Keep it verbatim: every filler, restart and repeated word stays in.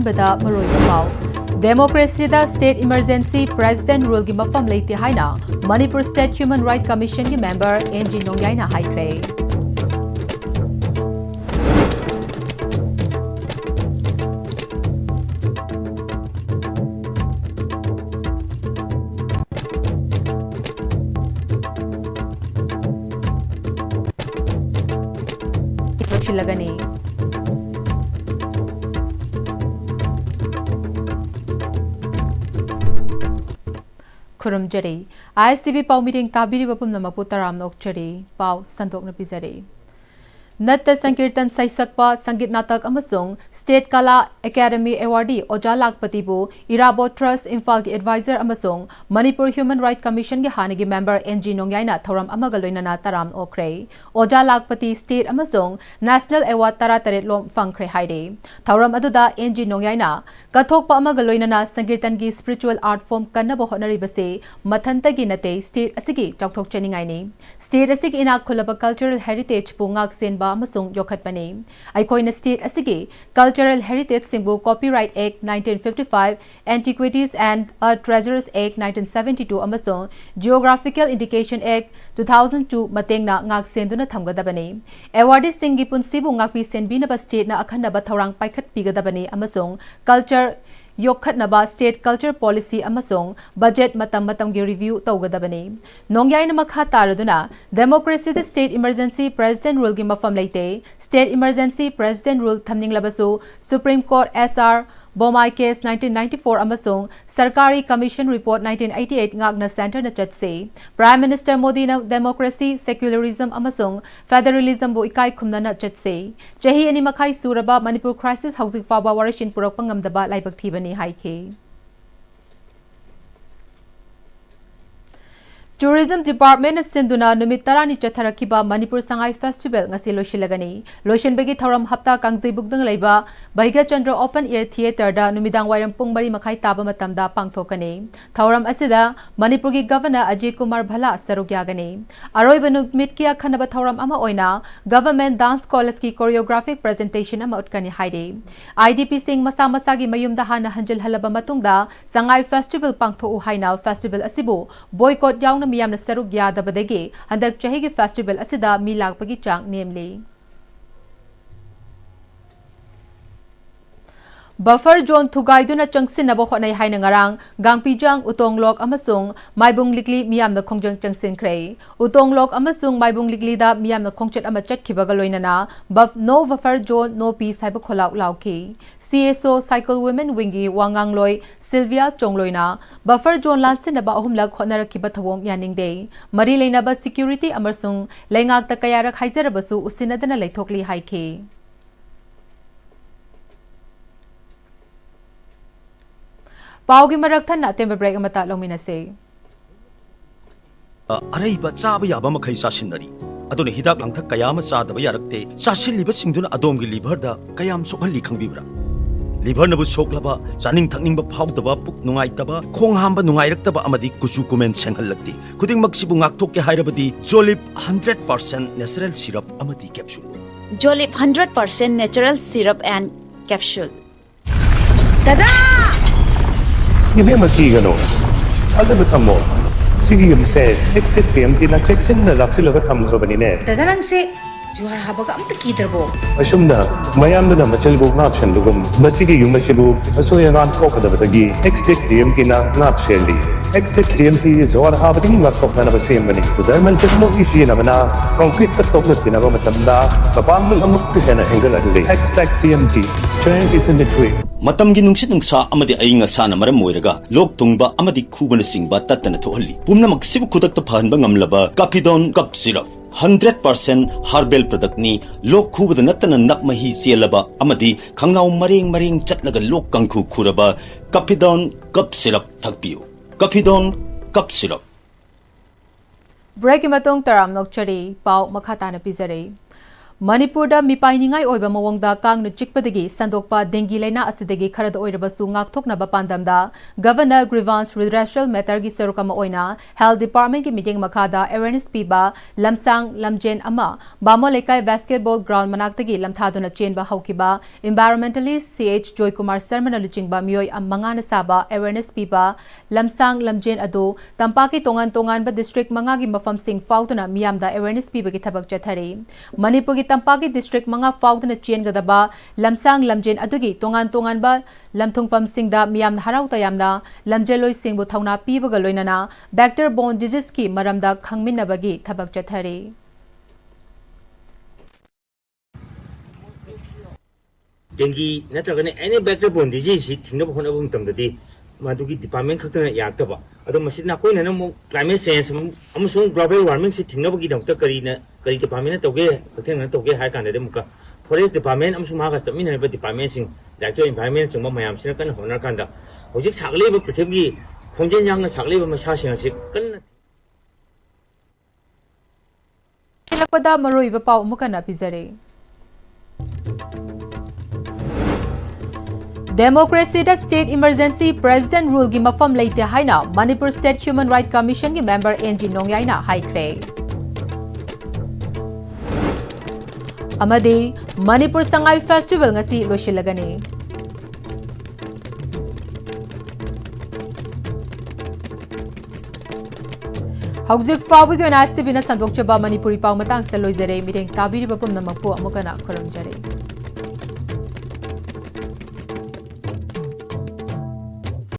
ꯑꯍꯥꯟꯕꯗ ꯃꯔꯨꯑꯣꯏꯕ ꯄꯥꯎ꯫ ꯗꯦꯃꯣꯀ꯭ꯔꯦꯁꯤꯗ state emergency president ruleꯒꯤ ꯃꯐꯝ ꯂꯩꯇꯦ ꯍꯥꯏꯅ ꯃꯅꯤꯄꯨꯔ State Human Right Commissionꯒꯤ member ꯑꯦꯟ ꯖꯤ ꯅꯣꯡꯌꯥꯏꯅ ꯍꯥꯏꯈ꯭ꯔꯦ꯫ ꯂꯣꯏꯁꯤꯜꯂꯒꯅꯤ꯫ ꯈꯨꯔꯨꯝꯖꯔꯤ꯫ ꯑꯥꯏ ꯑꯦꯁ ꯇꯤ ꯚꯤ ꯄꯥꯎ ꯃꯤꯠꯌꯦꯡ ꯇꯥꯕꯤꯔꯤꯕ ꯄꯨꯝꯅꯃꯛꯄꯨ ꯇꯔꯥꯝꯅ ꯑꯣꯛꯆꯔꯤ꯫ ꯄꯥꯎ ꯁꯟꯗꯣꯛꯅ ꯄꯤꯖꯔꯤ꯫ ꯅꯠꯇ ꯁꯪꯀꯤꯔꯇꯟ ꯁꯩꯁꯛꯄ, ꯁꯪꯒꯤꯠ ꯅꯥꯇꯛ ꯑꯃꯁꯨꯡ State Kala Academy awardee ꯑꯣꯖꯥ ꯂꯥꯛꯄꯇꯤꯕꯨ ꯏꯔꯥꯕꯣꯠ Trust ꯏꯝꯐꯥꯜꯒꯤ advisor ꯑꯃꯁꯨꯡ ꯃꯅꯤꯄꯨꯔ Human Right Commissionꯒꯤ ꯍꯥꯟꯅꯒꯤ member ꯑꯦꯟ ꯖꯤ ꯅꯣꯡꯌꯥꯏꯅ ꯊꯧꯔꯝ ꯑꯃꯒ ꯂꯣꯏꯅꯅ ꯇꯔꯥꯝꯅ ꯑꯣꯛꯈ꯭ꯔꯦ꯫ ꯑꯣꯖꯥ ꯂꯥꯛꯄꯇꯤ state ꯑꯃꯁꯨꯡ national award ꯇꯔꯥꯇꯔꯦꯠ ꯂꯣꯝ ꯐꯪꯈ꯭ꯔꯦ ꯍꯥꯏꯔꯤ꯫ ꯊꯧꯔꯝ ꯑꯗꯨꯗ ꯑꯦꯟ ꯖꯤ ꯅꯣꯡꯌꯥꯏꯅ ꯀꯠꯊꯣꯛꯄ ꯑꯃꯒ ꯂꯣꯏꯅꯅ ꯁꯪꯀꯤꯔꯇꯟꯒꯤ spiritual art form ꯀꯟꯅꯕ ꯍꯣꯠꯅꯔꯤꯕꯁꯦ ꯃꯊꯟꯇꯒꯤ ꯅꯠꯇꯦ, state ꯑꯁꯤꯒꯤ ꯆꯥꯎꯊꯣꯛꯆꯅꯤꯡꯉꯥꯏꯅꯤ꯫ State ꯑꯁꯤꯒꯤ ꯏꯅꯥꯛ ꯈꯨꯜꯂꯕ cultural heritageꯄꯨ ꯉꯥꯛ ꯁꯦꯟꯕ ꯑꯃꯁꯨꯡ ꯌꯣꯛꯈꯠꯄꯅꯤ꯫ ꯑꯩꯈꯣꯏꯅ state ꯑꯁꯤꯒꯤ cultural heritageꯁꯤꯡꯕꯨ Copyright Act nineteen fifty-five, Antiquities and a Treasures Act nineteen seventy-two ꯑꯃꯁꯨꯡ Geographical Indication Act two thousand two ꯃꯇꯦꯡꯅ ꯉꯥꯛ ꯁꯦꯟꯗꯨꯅ ꯊꯝꯒꯗꯕꯅꯤ꯫ Awardeeꯁꯤꯡꯒꯤ ꯄꯨꯟꯁꯤꯕꯨ ꯉꯥꯛꯄꯤ ꯁꯦꯟꯕꯤꯅꯕ stateꯅ ꯑꯈꯟꯅꯕ ꯊꯧꯔꯥꯡ ꯄꯥꯏꯈꯠꯄꯤꯒꯗꯕꯅꯤ ꯑꯃꯁꯨꯡ culture ꯌꯣꯛꯈꯠꯅꯕ state culture policy ꯑꯃꯁꯨꯡ budget ꯃꯇꯝ ꯃꯇꯝꯒꯤ review ꯇꯧꯒꯗꯕꯅꯤ꯫ ꯅꯣꯡꯌꯥꯏꯅ ꯃꯈꯥ ꯇꯥꯔꯗꯨꯅ, democracyꯗ state emergency president ruleꯒꯤ ꯃꯐꯝ ꯂꯩꯇꯦ꯫ State emergency president rule ꯊꯝꯅꯤꯡꯂꯕꯁꯨ, Supreme Court S R Bommai case nineteen ninety-four ꯑꯃꯁꯨꯡ Sarkari Commission Report nineteen eighty-eight ꯉꯥꯛꯅ centreꯅ ꯆꯠꯁꯤ꯫ Prime Minister ꯃꯣꯗꯤꯅ democracy, secularism ꯑꯃꯁꯨꯡ federalismꯕꯨ ꯏꯀꯥꯏ ꯈꯨꯝꯅꯅ ꯆꯠꯁꯤ꯫ ꯆꯍꯤ ꯑꯅꯤ ꯃꯈꯥꯏ ꯁꯨꯔꯕ ꯃꯅꯤꯄꯨꯔ crisis ꯍꯧꯖꯤꯛ ꯐꯥꯎꯕ ꯋꯥꯔꯣꯏꯁꯤꯟ ꯄꯨꯔꯛꯄ ꯉꯝꯗꯕ ꯂꯥꯏꯕꯛ ꯊꯤꯕꯅꯤ ꯍꯥꯏꯈꯤ꯫ Tourism Department ꯅ ꯁꯤꯟꯗꯨꯅ ꯅꯨꯃꯤꯠ ꯇꯔꯥꯅꯤ ꯆꯠꯊꯔꯛꯈꯤꯕ ꯃꯅꯤꯄꯨꯔ ꯁꯉꯥꯏ Festival ꯉꯁꯤ ꯂꯣꯏꯁꯤꯜꯂꯒꯅꯤ꯫ ꯂꯣꯏꯁꯤꯟꯕꯒꯤ ꯊꯧꯔꯝ ꯍꯞꯇꯥ ꯀꯥꯡꯖꯩꯕꯨꯡꯗ ꯂꯩꯕ ꯚꯩꯒ꯭ꯌꯆꯟꯗ꯭ꯔ Open Air Theatre ꯗ ꯅꯨꯃꯤꯗꯥꯡ ꯋꯥꯏꯔꯝ ꯄꯨꯡ ꯃꯔꯤ ꯃꯈꯥꯏ ꯇꯥꯕ ꯃꯇꯝꯗ ꯄꯥꯡꯊꯣꯛꯀꯅꯤ꯫ ꯊꯧꯔꯝ ꯑꯁꯤꯗ ꯃꯅꯤꯄꯨꯔꯒꯤ Governor ꯑꯖꯌ ꯀꯨꯃꯥꯔ ꯚꯜꯂꯥ ꯁꯔꯨꯛ ꯌꯥꯒꯅꯤ꯫ ꯑꯔꯣꯏꯕ ꯅꯨꯃꯤꯠꯀꯤ ꯑꯈꯟꯅꯕ ꯊꯧꯔꯝ ꯑꯃ ꯑꯣꯏꯅ Government Dance College ꯀꯤ choreographic presentation ꯑꯃ ꯎꯠꯀꯅꯤ ꯍꯥꯏꯔꯤ꯫ IDP ꯁꯤꯡ ꯃꯁꯥ ꯃꯁꯥꯒꯤ ꯃꯌꯨꯝꯗ ꯍꯥꯟꯅ ꯍꯟꯖꯤꯜꯍꯜꯂꯕ ꯃꯇꯨꯡꯗ ꯁꯉꯥꯏ Festival ꯄꯥꯡꯊꯣꯛꯎ ꯍꯥꯏꯅ festival ꯑꯁꯤꯕꯨ boycott ꯌꯥꯎꯅ ꯃꯤꯌꯥꯝꯅ ꯁꯔꯨꯛ ꯌꯥꯗꯕꯗꯒꯤ ꯍꯟꯗꯛ ꯆꯍꯤꯒꯤ festival ꯑꯁꯤꯗ ꯃꯤ ꯂꯥꯛꯄꯒꯤ ꯆꯥꯡ ꯅꯦꯝꯂꯤ꯫ Buffer zone ꯊꯨꯒꯥꯏꯗꯨꯅ ꯆꯪꯁꯤꯟꯅꯕ ꯍꯣꯠꯅꯩ ꯍꯥꯏꯅ ꯉꯔꯥꯡ ꯒꯥꯡꯄꯤꯖꯥꯡ, ꯎꯇꯣꯡ ꯂꯣꯛ ꯑꯃꯁꯨꯡ ꯃꯥꯏꯕꯨꯡ ꯂꯤꯛꯂꯤ ꯃꯤꯌꯥꯝꯅ ꯈꯣꯡꯖꯪ ꯆꯪꯁꯤꯟꯈ꯭ꯔꯦ꯫ ꯎꯇꯣꯡ ꯂꯣꯛ ꯑꯃꯁꯨꯡ ꯃꯥꯏꯕꯨꯡ ꯂꯤꯛꯂꯤꯗ ꯃꯤꯌꯥꯝꯅ ꯈꯣꯡꯆꯠ ꯑꯃ ꯆꯠꯈꯤꯕꯒ ꯂꯣꯏꯅꯅ Buff-, No Buffer Zone, No Peace ꯍꯥꯏꯕ ꯈꯣꯜꯂꯥꯎ ꯂꯥꯎꯈꯤ꯫ CSO Cycle Women Wing ꯒꯤ ꯋꯥꯉꯥꯡꯂꯣꯏ ꯁꯤꯜꯚꯤꯌꯥ ꯆꯣꯡꯂꯣꯏꯅ buffer zone ꯂꯥꯟꯁꯤꯟꯅꯕ ꯑꯍꯨꯝꯂꯛ ꯍꯣꯠꯅꯔꯛꯈꯤꯕ ꯊꯧꯑꯣꯡ ꯌꯥꯅꯤꯡꯗꯦ꯫ ꯃꯔꯤ ꯂꯩꯅꯕ security ꯑꯃꯁꯨꯡ ꯂꯩꯉꯥꯛꯇ ꯀꯌꯥꯔꯛ ꯍꯥꯏꯖꯔꯕꯁꯨ ꯎꯁꯤꯟꯅꯗꯅ ꯂꯩꯊꯣꯛꯂꯤ ꯍꯥꯏꯈꯤ꯫ ꯄꯥꯎꯒꯤ ꯃꯔꯛ ꯊꯠꯅ ꯑꯇꯦꯟꯕ break ꯑꯃꯇ ꯂꯧꯃꯤꯟꯅꯁꯦ꯫ ꯑ, ꯑꯔꯩꯕ ꯆꯥꯕ ꯌꯥꯕ ꯃꯈꯩ ꯆꯥꯁꯤꯟꯅꯔꯤ꯫ ꯑꯗꯨꯅ ꯍꯤꯗꯥꯛ ꯂꯥꯡꯊꯛ ꯀꯌꯥ ꯑꯃ ꯆꯥꯗꯕ ꯌꯥꯔꯛꯇꯦ꯫ ꯆꯥꯁꯤꯜꯂꯤꯕꯁꯤꯡꯗꯨꯅ ꯑꯗꯣꯝꯒꯤ liver ꯗ ꯀꯌꯥꯝ ꯁꯣꯛꯍꯜꯂꯤ ꯈꯪꯕꯤꯕ꯭ꯔꯥ? Liver ꯅꯕꯨ ꯁꯣꯛꯂꯕ, ꯆꯥꯅꯤꯡ ꯊꯛꯅꯤꯡꯕ ꯐꯥꯎꯗꯕ, ꯄꯨꯛ ꯅꯨꯡꯉꯥꯏꯇꯕ, ꯈꯣꯡ ꯍꯥꯝꯕ ꯅꯨꯡꯉꯥꯏꯔꯛꯇꯕ ꯑꯃꯗꯤ ꯀꯨꯆꯨ ꯀꯨꯃꯦꯟ ꯁꯦꯡꯍꯜꯂꯛꯇꯦ꯫ ꯈꯨꯗꯤꯡꯃꯛꯁꯤꯕꯨ ꯉꯥꯛꯊꯣꯛꯀꯦ ꯍꯥꯏꯔꯕꯗꯤ Jolib hundred percent natural syrup ꯑꯃꯗꯤ capsule꯫ Jolib hundred percent natural syrup and capsule꯫ ꯗꯗꯥ! ꯏꯕꯦꯝꯃ, ꯀꯤꯒꯅꯨ꯫ ꯊꯥꯖꯕ ꯊꯝꯃꯣ꯫ ꯁꯤꯒꯤ ꯌꯨꯝꯁꯦ Extech TMT ꯅ ꯆꯦꯛꯁꯤꯟꯅ ꯂꯥꯛꯁꯤꯜꯂꯒ ꯊꯝꯈ꯭ꯔꯕꯅꯤꯅꯦ꯫ ꯗꯗꯥ, ꯅꯪꯁꯦ ꯖꯨꯍꯥꯔ ꯍꯥꯕꯒ ꯑꯝꯇ ꯀꯤꯗ꯭ꯔꯕꯣ? ꯑꯁꯨꯝꯅ ꯃꯌꯥꯝꯗꯨꯅ ꯃꯆꯤꯜꯕꯨ ꯉꯥꯛ ꯁꯦꯟꯕꯒꯨꯝ, ꯃꯁꯤꯒꯤ ꯌꯨꯝ ꯑꯁꯤꯕꯨ ꯑꯁꯣꯏ ꯑꯉꯥꯝ ꯊꯣꯛꯀꯗꯕꯗꯒꯤ Extech TMT ꯅ ꯉꯥꯛ ꯁꯦꯜꯂꯤ꯫ Extech TMT ꯖꯨꯍꯥꯔ ꯍꯥꯕꯗꯒꯤ ꯉꯥꯛꯊꯣꯛꯅꯅꯕ ꯁꯦꯝꯕꯅꯤ꯫ German technology ꯁꯤꯖꯤꯟꯅꯕꯅ concrete ꯇ ꯇꯣꯛꯅ ꯊꯤꯅꯕ ꯃꯇꯝꯗ ꯃꯄꯥꯡꯒꯜ ꯑꯃꯨꯛꯀ ꯍꯦꯟꯅ ꯍꯦꯟꯒꯠꯍꯜꯂꯤ꯫ Extech TMT, strength is in the grit. ꯃꯇꯝꯒꯤ ꯅꯨꯡꯁꯤꯠ ꯅꯨꯡꯁꯥ ꯑꯃꯗꯤ ꯑꯏꯪ ꯑꯁꯥꯅ ꯃꯔꯝ ꯑꯣꯏꯔꯒ ꯂꯣꯛ ꯊꯨꯡꯕ ꯑꯃꯗꯤ ꯈꯨꯕꯅꯆꯤꯡꯕ ꯇꯠꯇꯅ ꯊꯣꯛꯍꯜꯂꯤ꯫ ꯄꯨꯝꯅꯃꯛꯁꯤꯕꯨ ꯈꯨꯗꯛꯇ ꯐꯍꯟꯕ ꯉꯝꯂꯕ Capidon Cough Syrup, hundred percent herbal product ꯅꯤ꯫ ꯂꯣꯛ ꯈꯨꯕꯗ ꯅꯠꯇꯅ ꯅꯞ ꯃꯍꯤ ꯆꯦꯜꯂꯕ ꯑꯃꯗꯤ ꯈꯪꯅꯥꯎ ꯃꯔꯦꯡ ꯃꯔꯦꯡ ꯆꯠꯂꯒ ꯂꯣꯛ ꯀꯥꯡꯈꯨ ꯈꯨꯔꯕ Capidon Cough Syrup ꯊꯛꯄꯤꯌꯨ꯫ Capidon Cough Syrup꯫ ꯕ꯭ꯔꯦꯛꯀꯤ ꯃꯇꯨꯡ ꯇꯔꯥꯝꯅ ꯑꯣꯛꯆꯔꯤ꯫ ꯄꯥꯎ ꯃꯈꯥ ꯇꯥꯅ ꯄꯤꯖꯔꯤ꯫ ꯃꯅꯤꯄꯨꯔꯗ ꯃꯤꯄꯥꯏꯅꯤꯡꯉꯥꯏ ꯑꯣꯏꯕ ꯃꯑꯣꯡꯗ ꯀꯥꯡꯅ ꯆꯤꯛꯄꯗꯒꯤ ꯁꯟꯗꯣꯛꯄ ꯗꯦꯡꯒꯤ ꯂꯥꯏꯅꯥ ꯑꯁꯤꯗꯒꯤ ꯈꯔꯗ ꯑꯣꯏꯔꯕꯁꯨ ꯉꯥꯛꯊꯣꯛꯅꯕ ꯄꯥꯟꯗꯝꯗ Governor Grievance Redressal Matterꯒꯤ ꯁꯔꯨꯛ ꯑꯃ ꯑꯣꯏꯅ Health Departmentꯀꯤ ꯃꯤꯠꯌꯦꯡ ꯃꯈꯥꯗ awareness ꯄꯤꯕ ꯂꯝꯁꯥꯡ ꯂꯝꯖꯦꯟ ꯑꯃ ꯕꯥꯃꯣꯟ ꯂꯩꯀꯥꯏ basketball ground ꯃꯅꯥꯛꯇꯒꯤ ꯂꯝꯊꯥꯗꯨꯅ ꯆꯦꯟꯕ ꯍꯧꯈꯤꯕ environmentalist ꯁꯤ ꯑꯩꯆ ꯖꯣꯏꯀꯨꯃꯥꯔ ꯁꯔꯃꯅ ꯂꯨꯆꯤꯡꯕ ꯃꯤꯑꯣꯏ ꯃꯉꯥꯅ ꯁꯥꯕ awareness ꯄꯤꯕ ꯂꯝꯁꯥꯡ ꯂꯝꯖꯦꯟ ꯑꯗꯨ ꯇꯝꯄꯥꯛꯀꯤ ꯇꯣꯉꯥꯟ ꯇꯣꯉꯥꯟꯕ district ꯃꯉꯥꯒꯤ ꯃꯐꯝꯁꯤꯡ ꯐꯥꯎꯗꯨꯅ ꯃꯤꯌꯥꯝꯗ awareness ꯄꯤꯕꯒꯤ ꯊꯕꯛ ꯆꯠꯊꯔꯤ꯫ ꯃꯅꯤꯄꯨꯔꯒꯤ ꯇꯝꯄꯥꯛꯀꯤ district ꯃꯉꯥ ꯐꯥꯎꯗꯨꯅ ꯆꯦꯟꯒꯗꯕ ꯂꯝꯁꯥꯡ ꯂꯝꯖꯦꯟ ꯑꯗꯨꯒꯤ ꯇꯣꯉꯥꯟ ꯇꯣꯉꯥꯟꯕ ꯂꯝꯊꯨꯡꯐꯝꯁꯤꯡꯗ ꯃꯤꯌꯥꯝꯅ ꯍꯔꯥꯎ ꯇꯌꯥꯝꯅ ꯂꯝꯖꯦꯜꯂꯣꯏꯁꯤꯡꯕꯨ ꯊꯧꯅꯥ ꯄꯤꯕꯒ ꯂꯣꯏꯅꯅ vector borne diseaseꯀꯤ ꯃꯔꯝꯗ ꯈꯪꯃꯤꯟꯅꯕꯒꯤ ꯊꯕꯛ ꯆꯠꯊꯔꯤ꯫ ꯗꯦꯡꯒꯤ ꯅꯠꯇ꯭ꯔꯒꯅ any vector borne diseaseꯁꯤ ꯊꯤꯡꯅꯕ ꯍꯣꯠꯅꯕ ꯃꯇꯝꯗꯗꯤ ꯃꯗꯨꯒꯤ department ꯈꯛꯇꯅ ꯌꯥꯔꯛꯇꯕ꯫ ꯑꯗꯣ ꯃꯁꯤ ꯅꯥꯀꯣꯏꯅꯅ ꯑꯃꯨꯛ climate change ꯑꯃ-, ꯑꯃꯁꯨꯡ global warmingꯁꯤ ꯊꯤꯡꯅꯕꯒꯤꯗꯃꯛꯇ ꯀꯔꯤꯅ, ꯀꯔꯤ departmentꯅ ꯇꯧꯒꯦ, ꯍꯛꯊꯦꯡꯅꯅ ꯇꯧꯒꯦ ꯍꯥꯏꯔ ꯀꯥꯟꯗꯗꯤ ꯑꯃꯨꯛꯀ forest department ꯑꯃꯁꯨꯡ ꯃꯍꯥꯛꯀ ꯆꯠꯃꯤꯟꯅꯔꯤꯕ departmentꯁꯤꯡ, directorate environmentꯅꯆꯤꯡꯕ ꯃꯌꯥꯝꯁꯤꯅ ꯀꯟꯅ ꯍꯣꯠꯅꯔꯀꯥꯟꯗ ꯍꯧꯖꯤꯛ ꯁꯥꯒꯠꯂꯛꯂꯤꯕ ꯄ꯭ꯔꯤꯊꯤꯕꯤꯒꯤ ꯈꯣꯡꯖꯦꯜ ꯌꯥꯡꯅ ꯁꯥꯒꯠꯂꯛꯂꯤꯕ ꯃꯩꯁꯥꯁꯤꯡ ꯑꯁꯤ ꯀꯟꯅ ꯊꯤꯡꯂꯛꯄꯗ ꯃꯔꯨꯑꯣꯏꯕ ꯄꯥꯎ ꯑꯃꯨꯛ ꯍꯟꯅ ꯄꯤꯖꯔꯤ꯫ Democracyꯗ state emergency president ruleꯒꯤ ꯃꯐꯝ ꯂꯩꯇꯦ ꯍꯥꯏꯅ ꯃꯅꯤꯄꯨꯔ State Human Right Commissionꯒꯤ member ꯑꯦꯟ ꯖꯤ ꯅꯣꯡꯌꯥꯏꯅ ꯍꯥꯏꯈ꯭ꯔꯦ꯫ ꯑꯃꯗꯤ ꯃꯅꯤꯄꯨꯔ ꯁꯉꯥꯏ festival ꯉꯁꯤ ꯂꯣꯏꯁꯤꯜꯂꯒꯅꯤ꯫ ꯍꯧꯖꯤꯛ ꯐꯥꯎꯕꯒꯤ ꯑꯣꯏꯅ ꯑꯥꯏ ꯑꯦꯁ ꯇꯤ ꯚꯤꯅ ꯁꯟꯗꯣꯛꯆꯕ ꯃꯅꯤꯄꯨꯔꯤ ꯄꯥꯎ ꯃꯇꯥꯡꯁꯤꯗ ꯂꯣꯏꯖꯔꯦ꯫ ꯃꯤꯠꯌꯦꯡ ꯇꯥꯕꯤꯔꯤꯕ ꯄꯨꯝꯅꯃꯛꯄꯨ ꯑꯃꯨꯛ ꯍꯟꯅ ꯈꯨꯔꯨꯝꯖꯔꯤ꯫